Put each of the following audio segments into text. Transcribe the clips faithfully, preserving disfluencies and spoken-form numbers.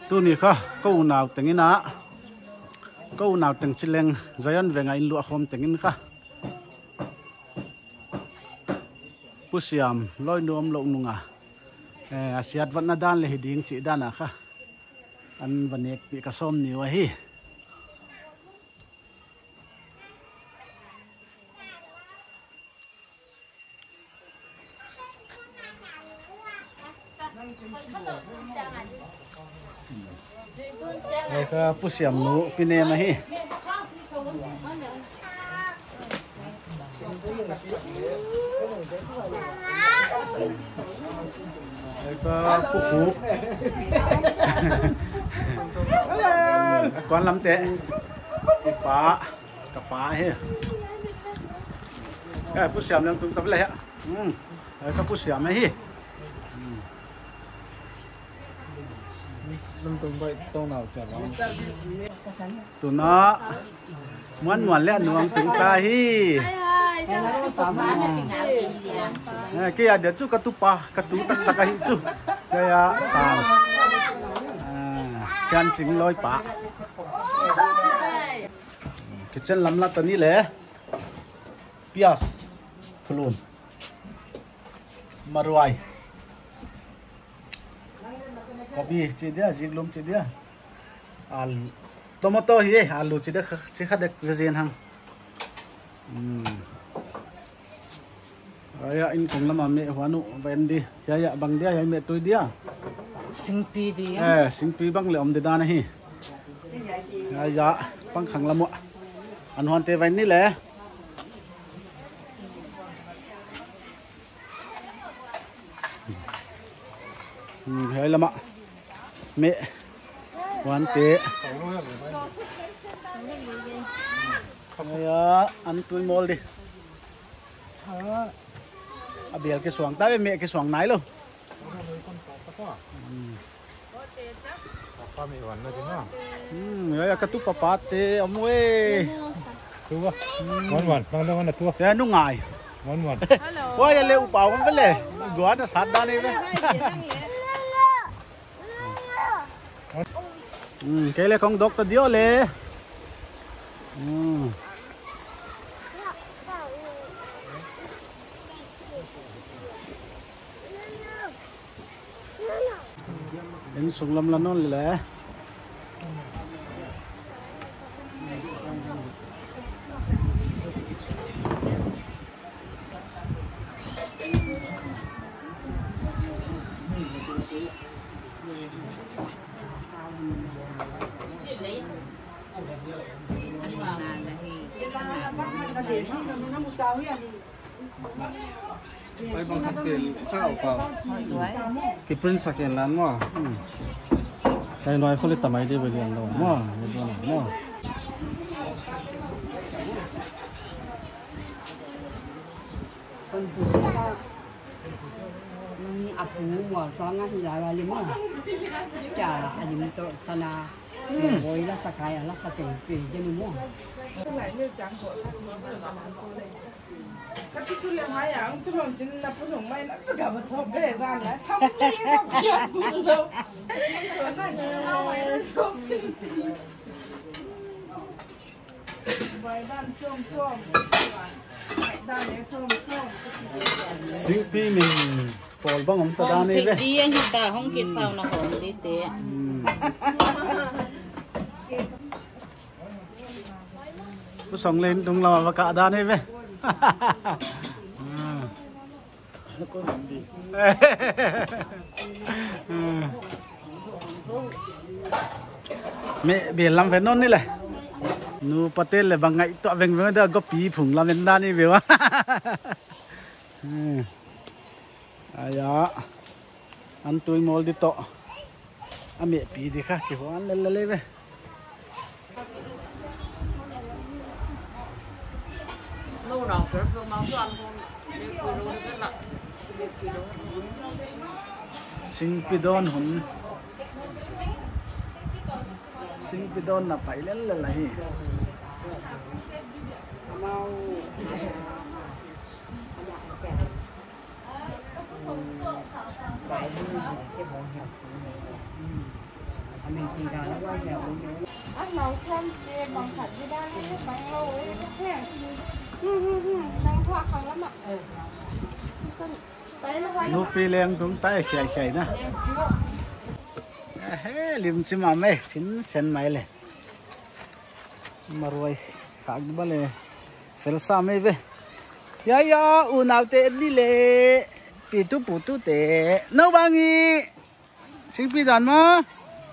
Tuni kha, kou nau teng in a, kou nau teng chi leng, Zion veng a inn luah khawm teng in kha. Pu Siam, loi nuam lou nung a. Eh, a siat vatna dan leh hi ding chih dan a kha. An va nekpih ka sawm ni uh ahi. Hiai kha Pu Siam nu, Pi Nem ahi. Hiai kha Pu Khup. Kuan Lamte. I pa. Ka pa hi. Eh, Pu Siam leng tung tap le. Hmm. Eh, ka Pu Siam hi. Hmm. Lam tung bai tong nau cha bang. Tuna. Muan muan leh nuam tung ta hi. Eh, kei a dia chu ka tu pa, ka tu taktak ahi chu. Kei a, ah. Ah, Thian Ching Loi pa. Kitchen lam la ta ni le. Pias, phulun, maruai, kopi chi dia, ziklum chi dia. Al-, tomato hi, alu chi dia, kha-, chi kha dek zazen hang. Hmm. Hiai a, inn kong lam a meh huan uh, ven di. Hiai a, bang dia, hiai meh tui dia. Singpi dia. Eh, singpi bang leh om di dan ahi. Hiai a, pang khang lam uh. An huan te ven ni le. Hmm, hiai lam a. Meh. Huan te. Hiai a, an tui mawl di. A bel kisuang ta ve, meh kisuang nai lou. Hmm. Hmm, hiai a ka tu papa te, om ve. Tu va. Hmm. Wan wan, nang le wan tu va. Hiai a nu ngai. Wan wan. Hello. Huai a le upa om ve le. Guan a sat dan ve. Hmm, kei le kong dok ta diam le. Hmm. Inn sung lam la nawn le. Ai bang khat kel chau pau. Ki print sa kel lan maw. Hmm. Kai noi khole tamai de belian lo maw. Ni do na maw. Kan bu ni apu maw, sa nga hi la la le maw. Cha alim to tana. Hmm. Boi la sa kai la sa teng pe de maw. Ka tu tu le mai ang tu long chin na pu long mai na tu ga ba so be zan la. Sam ki, sam ki a tu lo. Bai dan chom chom. Bai dan e chom chom. Singpi min pawl bang om ta dan e ve. Hong phi di ahi ta, hong kisau na hong di te. Hmm. Pu Song le inn tung lam a va kah dan e ve. Meh bel lam ven nawn ni le. Nu pa te le bang ngaihtuah vengveng da, gopi phung lam en dan e ve ua. Hiai a, an tui mawl di toh. A meh pi di kha, kihuan lel lel e ve. Singpi dawn hun. Singpi dawn na pai lel lel ahi. Nupi leng tung tai khiai khiai na. He, lim chim a mai, sin sen mai le. Maruai khak ba le. Fel sa mai ve. Ya, ya, unaute ni le. Pitu putu te. No bangi. Singpi dan ma.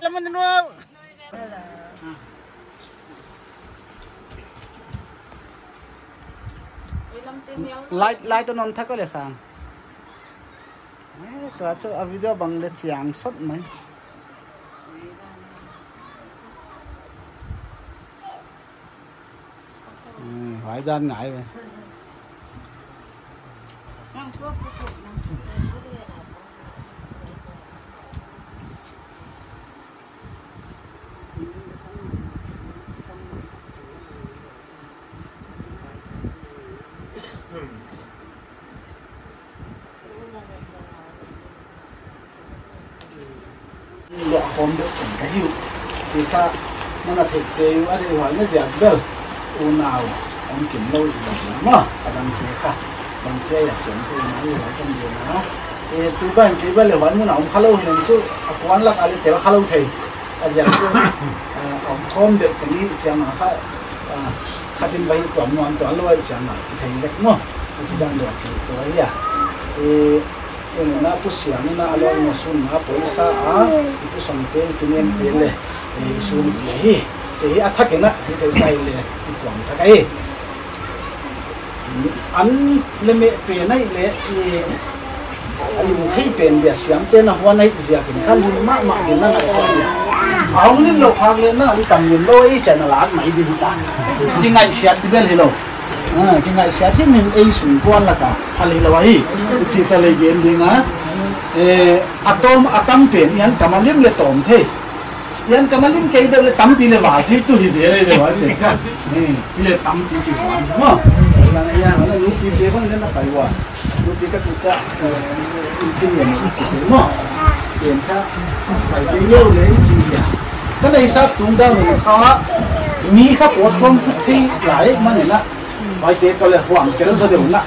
Laman dan wa. Light, light on thak le sang. Eh, tua chu a video bang le chiang sot mai. Hmm, huai dan ngai ve. Lawh khawm deuh teng ka hi uh. Chih kha, na na theih te uh, a deihhuai na ziak bel. Unau, om kim lou hi zaw maw, a dangte kha. Bang chia a chiam te na hi huai kan gen a. E, tu bang kei bel le huai mun a om kha lou hi leng chu, a kuan lak a le tel kha lou thei. A ziak chu, a, om khawm deuh teng i chiam a kha, a, khatin vai tuam nuam tuan lou i chiam a, i thei lek maw. Huchi dan deuh a ki tua hi a. E, Tuni na Pu Siam in a lawm maw sun na poisa a, i pu sawmte, i pi nemte le, eh, i sun pi hi. Chih hi a thak in a, i theihsa i le, i tuam thak ahi. An le meh pen ahi le, i, a lungthei pen dia Siamte na huan ahi ziakin kha lim mahmah din na ngaihtuah dia. A hong lim lou khak le na, an kam lim lou ahi chia na lak mai di hi ta. Kingaihsiat di bel hi lou. Ah, kingaihsiat hi min ei sung kuan laka phal hi lou ahi. Chih ta le gen ding a. Eh, a tawm a tam pen, i an kam a lim le tawm thei. I an kam a lim kei deuh le tampi le val thei tu hi zel le val thei. Eh, i le tampi ki val. Maw. Lang ya, lang nupi te bang le na pai wa. Nupi ka chu cha. Eh, i tin ya nupi te maw. Pen kha. Pai te leu le i chi ya. Ka nei sa tung dang kha. Mi kha pot kong thei lai man na. Huaite toh le huang tel zaw deuh na,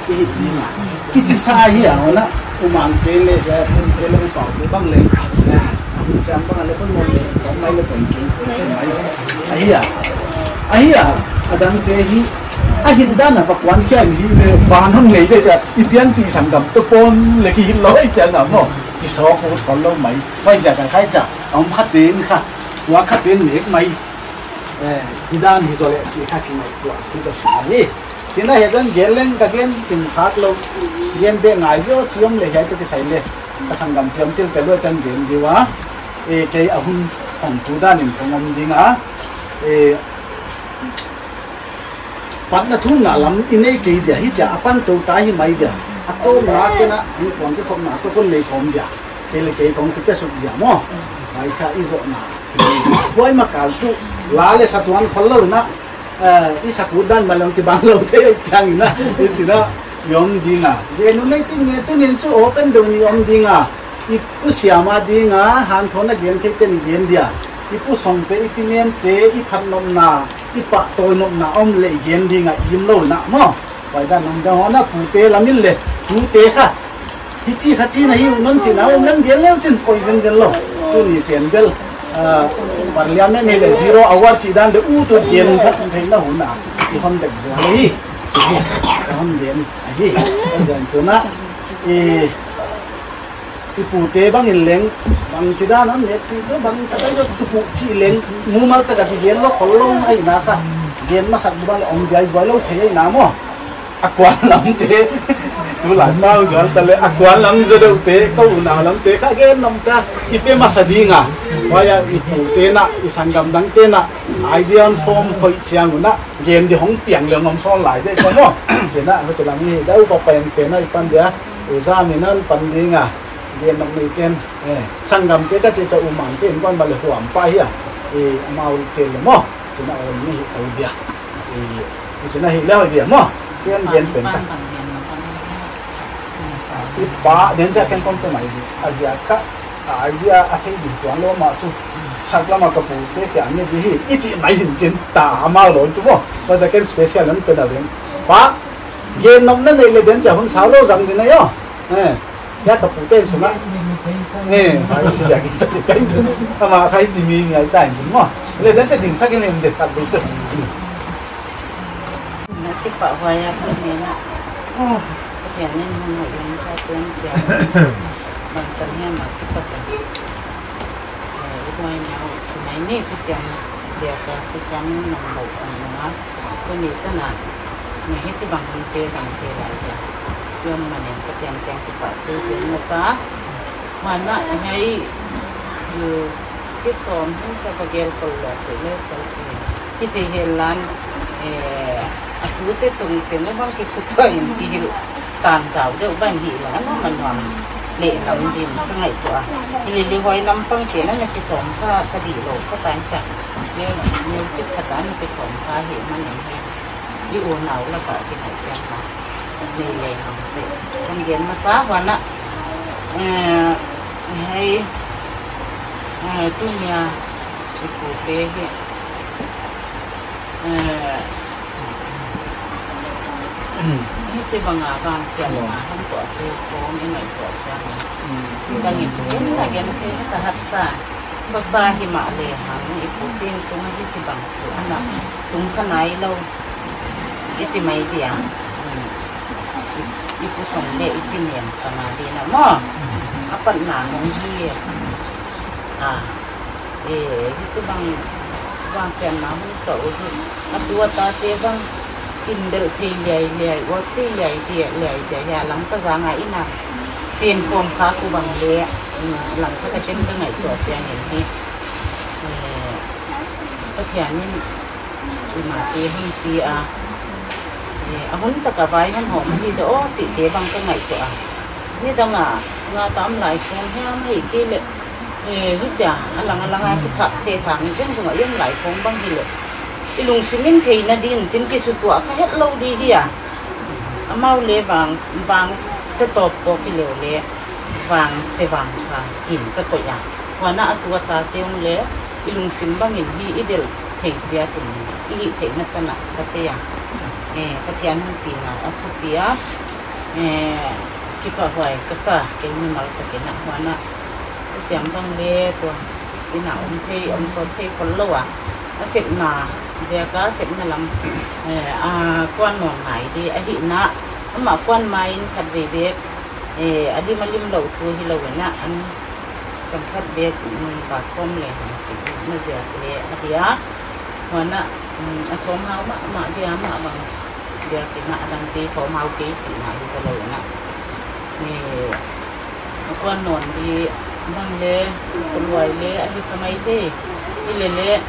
i hih ding a. Kichi sa hi a, huan a, U Mangte le, hia Chingte le, U Paute bang le, a, a hun chiam bang a le, hun mon le, tawm mai le, tawm kei, chi mai. Ahi a, ahi a, a dangte hi, a hih dan a va kuan khia hi le, ban hon nei de chia, i pianpih sanggam toh pon le kihih lou ai chia ngam maw, kisawk ut khol lou mai, huai chia sa khai chia, a om khaten kha, tua khaten nek mai. Eh, hi dan hi zaw le chih kha kingaihtuah hi zaw sa hi. Chih na hi dan gen leng ka gen tung khak lou. Gen be ngai ve aw chi om le hiai toh kisai le. Ka sanggam thiam til te lou chan gen di ua. Eh, kei a hun hong tu dan in kong om ding a. Eh, patna thumna lam i nei kei dia hi chia a pan tou ta hi mai dia. A tawmna kei na, hong kuang kikhopna toh kon nei khawm dia. Kei le kei kong kipia suk dia maw. Huai kha i zohna. Huai ma kal chu la le sa tuan khol lou na, eh, i sa kut dan ma leng kibang lou thei chiang in a, i chi na, i om ding a. Gen u nei tin nge tunin chu open deuh ni om ding a. I Pu Siam a ding a, hanthawn a gen thei ten gen dia. I pu sawmte, i pi nemte, i phatnopna, i pahtawi nopna om le i gen ding a, i om lou na maw. Huai dan om deuh huan a pute lam in le, pute kha. Hichi kha chi na hi uh non chi na, um lem gen leu chin poi zenzen lou. Tuni pen bel, ah, parliament ni le zero hour chi dan de u tu gen kha theihna hun a. I hon dek zual hi. Chi hi, ka hon gen ahi. Ka zen tu na, i, i pute bang in leng, bang chi dan hon ne pi tu bang ta ka tu pu chi leng, mumal ta ka ti gen lou khol lou ai na kha. Gen masak bang om viai viai lou thei ai na maw. A kuan lamte, tulai pau zual ta le, a kuan lam zaw deuhte, kou unau lamte, ka gen nop ta, i pe masa ding a. Huai a, i pute na, i sanggam dangte na, idea hon form hoih chiang un a, gen di hong piang leng om sawn lai de, ka maw. Chih na, huchi lam hi, dau ka pen pen a, i pan dia, u Zam in hon pan ding a, gen nop nei ten, eh, sanggamte ka chih cha U Mangte in kuan ba le huam pa hi a, eh, amau te le maw. Chih na ol ni hi tou dia. I, chih na hi leh hoih dia maw. Ken gen pen ta. I pa, den cha ken kon pe mai di. A ziak kha, a idea a thei di tuan lou mah chu. Sak lama ka pute kiang ni di hi. I chih mai hi'n chin ta amau lou chu maw. Huai ziak ken special hon pe na veng. Pa, gen nopna nei leh den cha hun sau lou zang di na yo. Eh, ya ka pute sung a. Eh, hai chi ya ki ta chi ken sung. Ama hai chi mi ngai ta in chin maw. Leh den cha ding sak in de khat di chu. Na kipahhuai a, Pathian in. Oh. Pathian in hon ngaihtuah Pathian kia. Bangtan hiam a kipat a. Eh, i huai nau, chi mai ni kisiam, ziak a kisiam in nang bau sang nung a. Tuni tan a, ni hichibang hun te zang thei lai dia. Hiam manin Pathian kiang kipahthu gen masa. Huan a, hiai, eh, kisawm hun cha ka gel kol lua chih leh kol hi. Hithei hial lan, eh, a tute tung teng bang kisutuah in kihilh tan zau deuh ban hi la, a nuam a nuam leh lam din ka ngaihtuah. Hilele huai lampang te na na kisawm kha, ka dihlou kha tan cha. Neu, neu chik kha tan na kisawm kha hi manin hi. I unau lak a kinaihsiamna nei leng ang chi. Kon gen masa huan a, eh, hei, eh, tuni a i pute hi, eh, hichibang a vangsiatna hon tuah thei khawng i ngaihtuah chiang in. Mm. Midang in gen a gen thei ka haksa. Khosa himahleh hang i pu pen sung a hichibang thu ana tung kha nailou. I chi mai dia. Mm. I, i pu sung leh i pi nem kha na di na maw. A patna hong hi. Ah. Eh, hichibang vangsiatna hon tuah uh hi. A tu a tate bang in delh thei liai liai, uap thei liai dia, liai dia, hia lam ka zang a i na. Ten khawm kha ku bang leh, mm, lam kha ka ken ka ngaihtuah chiang in hi. Eh, Pathian in i mate hon pi a. Eh, a hun tak a vai hon hawm hi de aw chihte bang ka ngaihtuah a. Nidang a, sing a tam lai khawng hiam hi kei leh. Eh, hichia, a lang a lang a kithak thethang zeng zong a i om lai khawng bang hi leh. I lungsim in theihna din chin kisutuah kha hetlou di hi a. Amau leh vang, vang se tawp pawh kileu leh. Vang se vang kha hin ka koih a. Huan a a tu a tate ung leh i lungsim bangin hi i delh thei chiat un i hih theihna tan a ka thei a. Eh, Pathian hon pi ngal a thupi a. Eh, kipahhuai ka sa, kei mimal takin a huan a. Pu Siam bang leh tua inn a om thei, om sawt thei khol lou a. A sepna, ziak a sepna lam, eh, a kuan nawn ngai di, ahihna, amah kuan mai in khatvei bek, eh, a lim a lim lou thu hilou in a, an kam khat bek, mm, bak khawm leh hang chih na ziak leh a dia. Huan a, mm, a thawmhau mahmah dia mah bang. Dia kina a dang te thawmhau kei chihna hi ka lou in a. Ni, a kuan nawn di bang leh, kuluai leh, a hi kha mai thei. Hilele,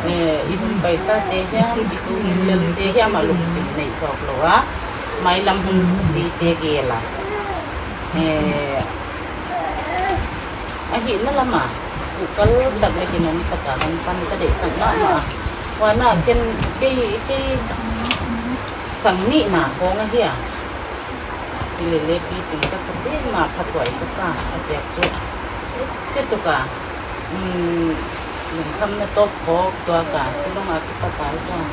eh, i hun paisa te hiam, i tu hun lel te hiam a lungsim nei zawk lou a. Mailam hun di te gel a. Eh, ahihna lam a, u kal tak leh ginom tak a hong pan ka deihsak mahmah a. Huan a ken, kei, kei sang nihna khawng ahi a. Hilele pi ching ka sa pen mah, phathuai ka sa, a ziak chu. Chituk a, um, lungkhamna tawp khawk tuak a, Shillong a kipat a i chan.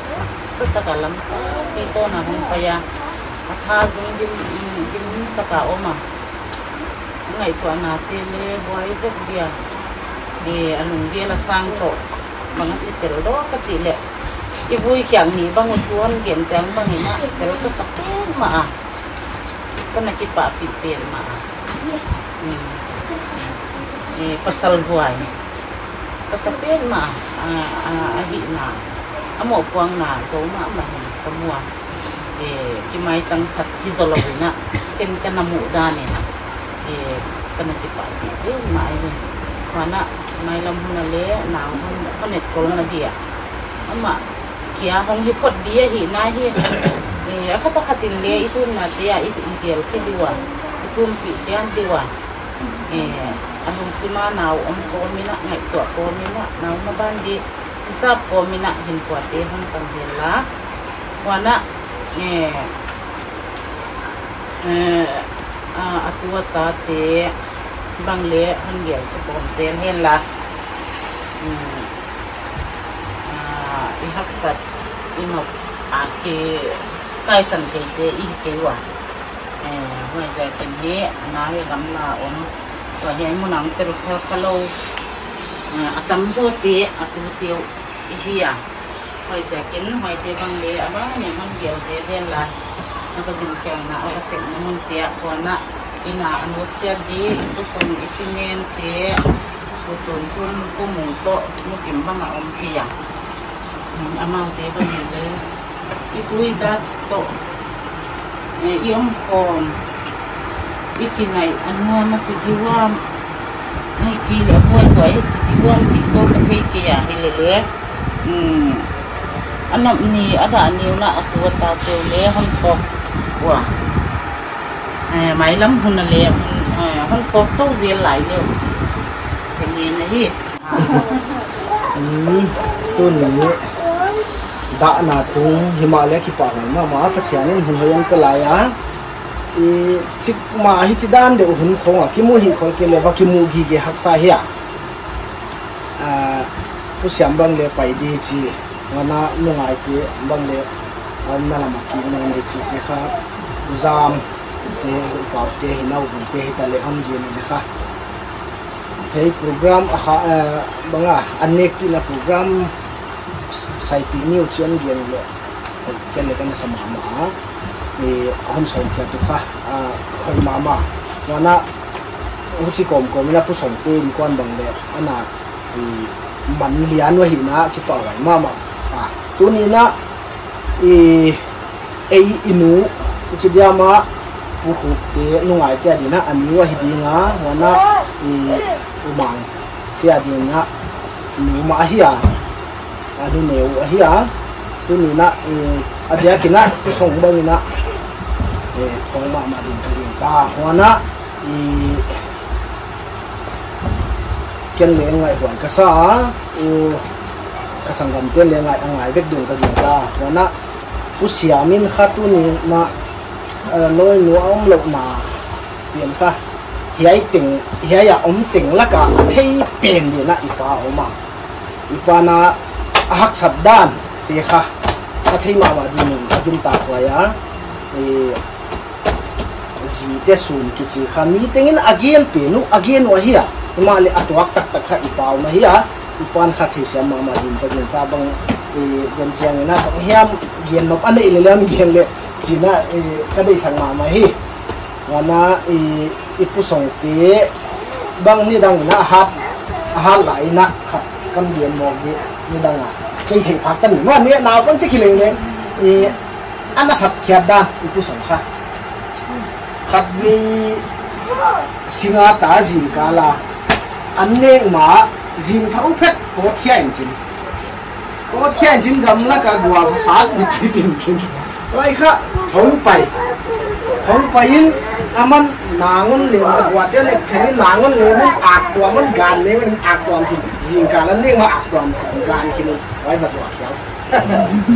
Sa tak a lam sa, kei tawn a hong pai a. A tha zung dim, um, dim tak a om a. Ngaihtuahnate leh buai vek dia. Eh, a lunggel a sang toh. Bang a chi tel daw ka chih leh. I vui khiak ni bang uh thu hon gen chiang bangin a tel ka sa pen mah a. Ka na kipahpih pen mah a. Hmm. Eh, pasal buai. Ka sa pen mah a, a, ahihna. A mohpuakna zou mahmah in ka mu a. Eh, kimaitang phat hi zou lou in a, ken ka na muh dan in a, eh, ka na kipahpih pen mah ahi. Huan a, mailam hun a leh, nau hun, hon etkol na dia. Amah, kia hong hi phot di ahihna hi. Eh, a khat a khat in leh, i thumna te a, i, i gel khe di ua, i thumpih chian di ua. Eh, a lungsim a nau om kawm in a, ngaihtuah kawm in a, nau maban di, hisap kawm in a, hinkhua te hon zang hen la. Huan a, eh, eh, Ah, a tu a tate bang leh hon gel kha kawm zel hen la. Hmm. Ah, i haksat, i nop a kitaisan theite i hi kei ua. Eh, huaiziakin hi, a na hi gamla om. Tua hiai mun a tel kha kha lou. Eh, a tamzawte, a tute uh i hi a. Huaiziakin, huaite bang leh, a bang nih hon gel zel hen la. Na va zin khiakna, a va sekna munte ah, huan ah, inn a a nutsiat di, i pu sung i pi nemte, pu tun chun pu mu toh, nu kim bang a om kei a. Hmm, amaute bang in leh, i tu i ta toh, eh, i om khawm, i kinai a nuam a chi di uam, ahihkeileh a buaipih chi di uam chih zaw ka thei kei a, hilele. Hmm, a nop ni, a dah ni un a tu a tate uh leh hon phawk ua. Eh, mailam hun a leh, eh, hon phawk tou zel lai leh uh chi. Ka ngen ahi. Hmm, tuni dahna tung himahleh kipahhuai mahmah, Pathian in hun hoih hon pe lai a. I chik mah hichi dan deuh hun khawng a kimu hi khol kei leh va kimu gige haksa hi a. Ah, Pu Siam bang leh pai di chi, huan ah nungaite bang leh a omna lam a kik nawn di chihte kha, U Zam te, U Pau te, hi nau vun te, hi ta leh hon gen leh kha. Hiai program a kha, eh, bang a, an nekpihna program saipih ni uh chi hon gen leh, ken leh ka na sa mahmah a. I hon sawm khiak uh kha, ah, hoih mahmah. Huan ah, huchi kawmkawm in a Pu Songte innkuan bang leh, ana, i man lian uh ahihna kipahhuai mahmah. Ah, tuni in a, i, ei i nu, i chi diam a, Pu Khupte, nungaite adin a, a ni uh ahi ding a, huan ah, i, U Mangte adin a, nu mah ahi a, a nu neu ahi a, tuni in a, i, a diakin a, Pu Song bang in a, i, thawng mahmah ding ka gingta, huan ah, i, ken leng ngaihhuai ka sa a, u, ka sanggamte'n leng ngai, a ngai vek ding ka gingta. Huan ah, Pu Siam in kha tuni in a, eh, lawinu a omlouhna pen kha, hiai teng, hiai a om teng lak a a thei pen ding in a i pa om a. I pa'n a haksat dante kha, a thei mahmah ding in a gingta huai a. I, Zite sun kichi kha mi tengin a gen pen uh, a gen uh ahi a. Himahleh a tuak taktak kha i pa uh ahi a. I pa'n kha theisiam mahmah ding ka gingta bang, eh, gen chiang in a bang hiam gen nop a neih leh leng gen leh chi in a, eh, ka deihsak mahmah hi. Huan ah, eh, i Pu Songte bang nidang in a hat, a hat lai in a khat kan gen mawk di nidang a. Kei theih phak tan mah ni naupang chik hi leng leng. Eh, Ana sap khiak dan i Pu Song kha. Khatvei singa ta zingkal a an nek ma zing thou phet kawtkhia in chin. Kawtkhia in chin gamlak a gua va sat vit vit in chin. Huai kha hong pai. Hong pai in aman nangon le ma guate le phen in nangon le mun ak tuam mun gan le mun ak tuam chin. Zingkal an nek ma ak tuam gan chin. Huai va zuak khiak.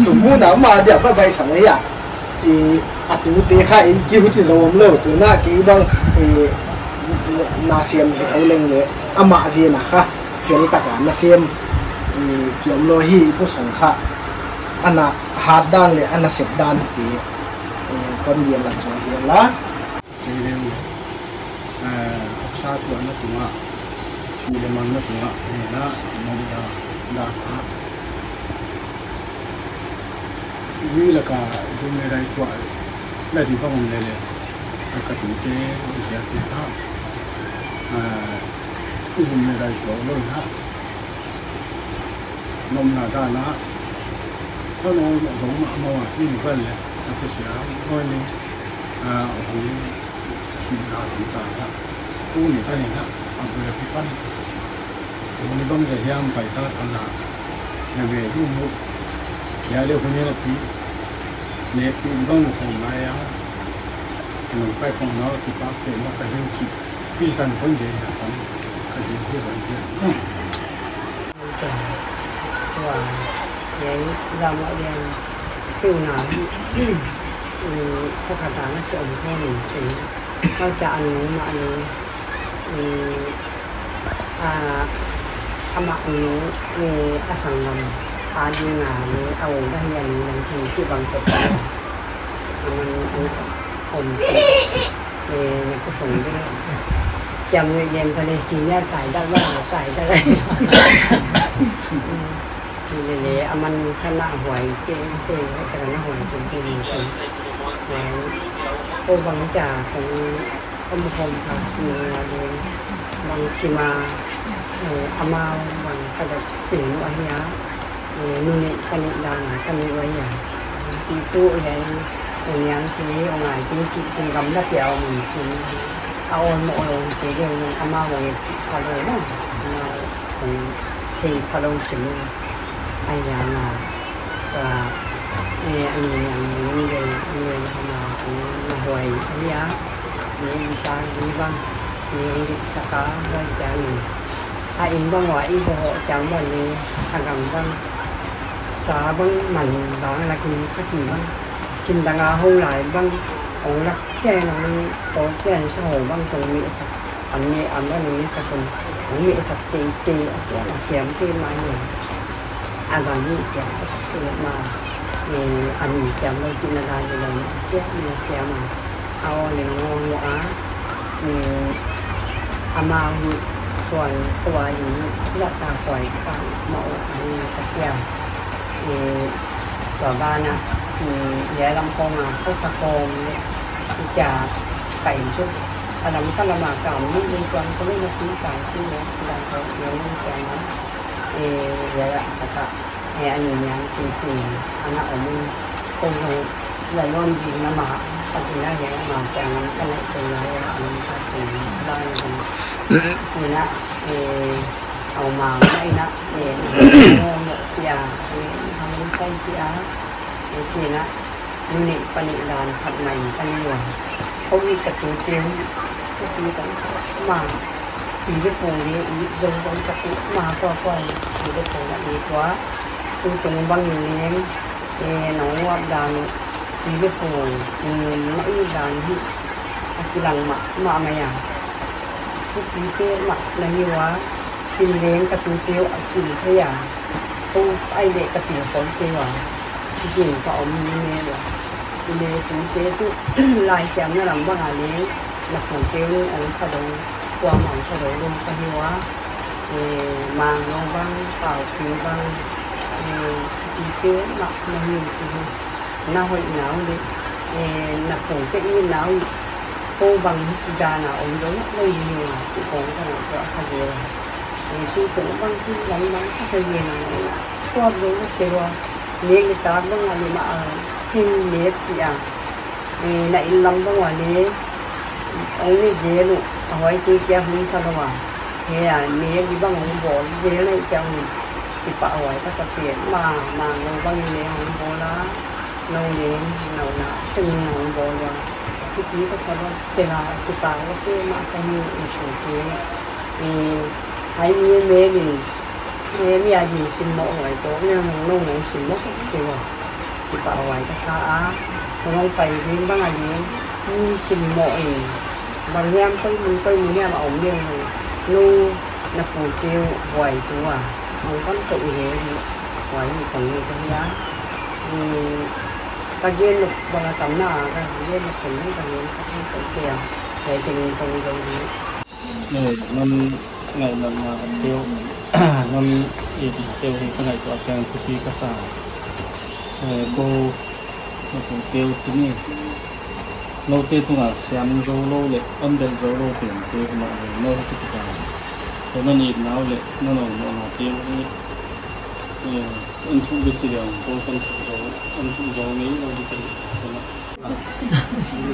Sum muna mah dia pa bai sang ya. I a tute kha i kihuchi zou omlou, tuna kei bang i na siam hi thou leng leh amah zia na kha fel taka na siam i ki omlou hi. I Pu Song kha ana hat dan leh ana sep dan te i kon dia la chon hi la. Kei leng, eh, haksa tuahna tungah, sum leh manna tungah, eh, na, mong da, da ha. Mi laka, zum leh rai tuah, la di bang om leh leh, ka tute, ziate ha. Eh, zum leh rai tuah lou na. Nomna dana, ka nom zong mahmah a, i bal leh, a Pu Siam, oi ni, a, hong, si na lam ta ka, tu ni ka ni na, a bul a pi pan, tu ni bang zia hiam pai ta ka na, na ve du mu, ya leh hun ni na pi, ne pi bang khong na ya, nong pai khong na, ki pak pe ma ka hin chi, pi tan khong de na kan, ka hin hi bang hi. Tua, hiai lam ah hian, tuna, um, khawkhat dan a ki om thei ning chin. Kau ca a nu mah ni, eh, a, amah nu, eh, a sanggam a ding a ni, a ong dah hi a nu lam chin ci bang tok. Aman, aman, om, eh, na ku song ding. Siam ni lian ta le senior kai dah, dah kai dah. Lele, aman kha na huai te, te, te na huai te, te ni te. Huai. Ko bang ca kong om khawm kha, ni huai le. Bang kima, eh, amau bang ka dak te nu a hia. Eh, nu ne ka ne dan ka ne huai hia. Pi tu hia, eh, niang te, ong ai te, ci, ci gam na pia om chin. A ol mo ol te, de, amau huai ka lo na. Amau, eh, thei phalou chin. Ai ya na, ka, eh, ani niang ni le, ni le na, na huai, ai ya, ni ta, ni bang, ni ong di saka, huai ca ni. A inn bang huai, i bo ho, ciang bang ni, a gang bang, sa bang, man bang, la kin, sa ki bang, kin dang a ho lai bang, ong lak ken, ong to ken, sa ho bang, tong mi sa. An ne, an bang ne sa kun. An ne sa te te, a siam, a siam te mai ne. A bang ni siam te ma. Ne, an ni siam lo ti na dan ni lo. Siam ni siam ma. A o ne ngong a. Ne, amau ni tuan tua ni la ta koi ka ma o an ni ka kia. Ne, tua bana, ne, ya lam kong a, ko sa kong ne. Icha kai su. Alam ka lama ka mi lu tuan ko lu na si kai si ne, dan ko lu ni tuan na. Eh, ya ya saka. Eh, ani niang ki ki. Ana om ko lu la yon di na ma. Ka di na ya ma ka na ka na ko na ya alam ka ki. Ba na. Ki na, eh, au ma na ina. Eh, mo mo ya. Eh, alam kai ki a. Eh, ki na. Nu ne pa ne dan khat mai ka ne ua. Ko i ka tute, ka tute ka sa ma. I le pu le i zong zong ka tu ma ko ko i le pu na i tua. Tu tung bang i leng, eh, nong wap dan i le pu, i na i dan hi. A kilang ma, ma ma ya. Tu tute ma na hi ua. Pil leng ka tute a pil thei a. Ko ai le ka pil khol thei ua. Ki jing ka om ni ne ua. Ile tute chu lai chiam na lam bang a leng na pu te u ong kha dong, tua ma ong kha dong lum ka hi ua. Eh, mang long bang, pau pi bang, eh, tute ma na hi ki hi. Na hoih nau le, eh, na pu te i nau, ko bang hi ki dan a om dong, lo hi ni na, ki kong ka na tua kha de ua. Eh, tu tung bang tu lam bang kha de na, tua dong na ke ua. Nek le tak bang a le ma a, hin nek ki a. Eh, na inn lam bang ua le, ong ne zel uh, a huai te kia hun sa lou a. He a, nek di bang ong bawl, zel na i kia ong. Kipahhuai ka sa pen, ma, ma, lou bang ne ong bawl a. Lou ne, lou na, teng ong bawl ua. Kipi ka sa lou, tela, kipahhuai ka sa ma ka ni ong su ke. Eh, hai mi me din, He mi a din simmoh huai toh, mi a nung nung nung simmoh toh kei ua. Kipahhuai ka sa a, nung pai ding bang a ding, mi simmoh in. Bang hiam koi mun koi mun hiam a om ding. Nu na pu keu huai tu a. Nung kan toh i he hi. Huai hi kong ni ka hi a. Ni ka gen nuk bang a tam na a, ka gen nuk kong ni ka gen ka gen kong keu. He keng kong ni kong ni. Eh, non ngaihna teu, non i teu hi ka ngaihtuah chiang thupi ka sa. Eh, ko, ko teu chini. Noute tunga siam zou lou leh, on del zou lou pen teu ma lou, nou hi chiti ka. Ko non itna uh leh, non on, non on teu hi. Eh, on thu di chi leh, ko kon thu zou, on thu zou ni, nou di ka.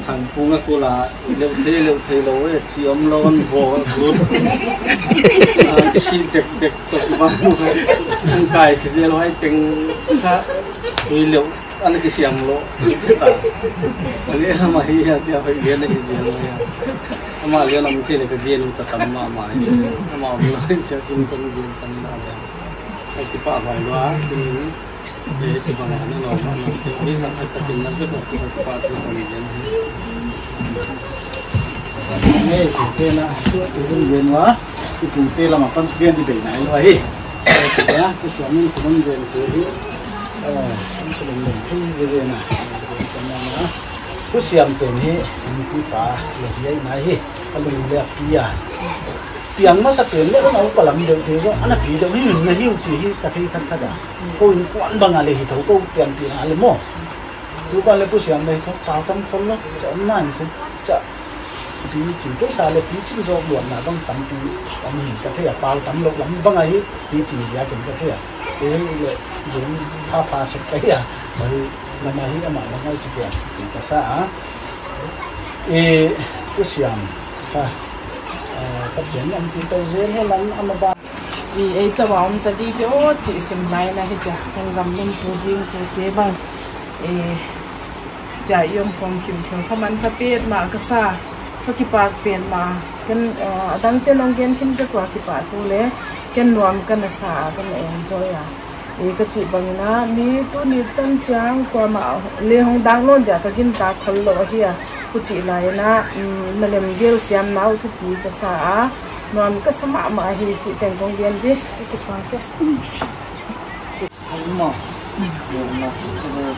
Thangkung a kul a, leuh thei, leuh thei lou e, chi om lou an vo a kul. Ah, si dek dek toh bang. An kai kizel huai teng kha, tui leuh, an kisiam lou. Ani ama hi a, tia hoih lian a kizel lou a. Ama lian om thei leh ka gen ta tam mahmah. Ama om lou, sia kin kon gen tam mahmah. Ka kipahhuai lou a, kin. Eh, si bang a na lou ma na. Ni na ka ta kin na ka ta ka pa tu ko ni jen. Ei, tute na, tu, tu hun gen wa, i tute lam apan tu gen di bei nai lo hi. Tute na, tu siam in tu hun gen tu hi. Eh, tu siam in gen thei ze ze na. Gen siam na na. Tu siam ten hi, mi pi pa, lo hi ai na hi. A lung le a pi a. Piang masa pen le, na upa lam deuh te zo, ana pi deuh hi, na hi u chi hi, ka thei thak thak a. Ko innkuan bang a le hi tho, ko piang piang a le maw. Tu kan le pu siam le hi tho, pau tam khol lo, cha om na in chi, cha. Pi ching kei sa le pi ching zo luan na bang tampi om hi ka thei a, pau tam lo lam bang a hi pi ching dia ken ka thei a. Ei le dun pha pha sek ka hi a. Ei na ma hi ama ma ngai chi ka, ka sa a. E, pu siam ka, eh, Pathian lam pi to zel he lam ama ba. I ei chauh a om ta di te aw chih sim lai na hi chia. Hong gam nun tu ding tu te bang. E, chia i om khawm khimkhim kha man kha petmah ka sa. Ka kipak petmah. Ken, eh, a dangte nong gen khin ka tua kipahthu le. Ken nuam ka na sa a, ka na enjoy a. E, ka chih bangin a, mi tuni tan chiang kuamah le hong dang nawn dia ka gintak khol lo ahi a. Huchih lai in a, mm, na lem gel siam na uh thupi ka sa a. Nuam ka sa mahmah hi chih teng kong gen di. Ka kipak e. Mo. Mo, mo, mo.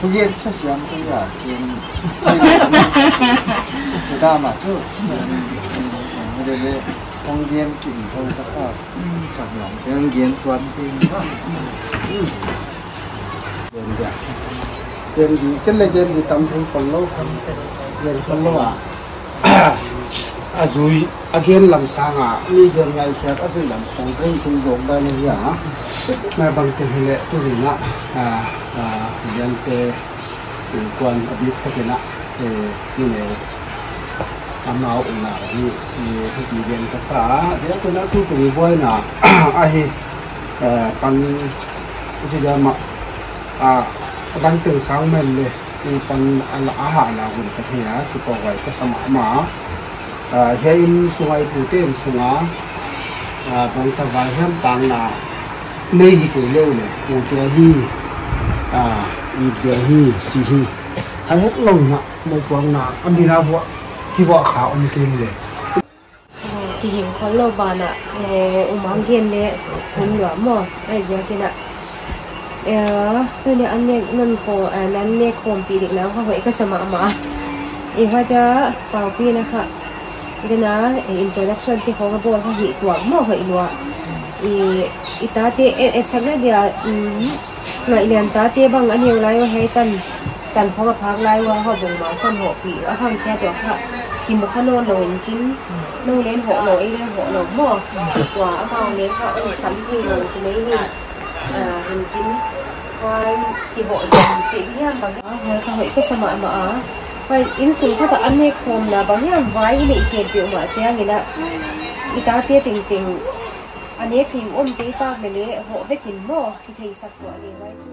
Thu gen sa siam ka ya, gen. Chu da ma chu. Mo de le, kong gen ki in thong ka sa. Sa nuam, kong gen tuan ki in. Gen dia. Gen di, ken le gen di tam thei khol lo. Gen khol lo a. A zui, a gen lam sang a, mi gen ngaikhiat, a zui lam khong thei thei zong dan hi a. Mabang te hi le, tu ni na, a, a, gen te, innkuan a bit tak in a, e, numei. Amau unau hi, e, thupi gen ka sa a, dia tu na tu tu buaina, a hi, e, pan, si dia ma, a, a dang teng sang men le, i pan a la a ha la hun ka thei a, kipahhuai ka sa mahmah. A, hiai innsung a i pute innsung a, a, bangta vai hiam tangna nei hi kei leh le, pute ahi, a, i dia hi, chi hi. Hai het lou na, mo puang na, a mi na vua, ki vua kha om kei le. Kihing khol lo banah, eh, um ang gen le hun lua maw, ai ziakin a. Eh, tuni an nek non kho, eh, nan nek khawm pi dik nang kha hoih ka sa mahmah. I hua cha, pau pi na kha. Dena, eh, introduction te khong a bawl kha hi tuak maw hoih lua. I, i tate, eh, eh, sak na dia, mm, Ngaihlian tate bang a neu lai ua hiai tan, tan khong a phak lai ua hoh bung ma khon hoh pi a khang kia tua kha. Ki mu kha nawn lou in chin. Nou len hoh lou, ei len hoh lou maw. Tua amau len kha ong sam thei lou chin ei ni. Ah, in chin. Huai ki hoh zom chih di hiam bang. Ah, huai kha hoih ka sa mahmah a. Huai innsung khat a an nek khawmna bang hiam vai i neih khempeuh mah chiangin a. I tate tengteng a nek thei om kei tak leh leh hoh vekin maw. Ki theisak tuah le vai chu.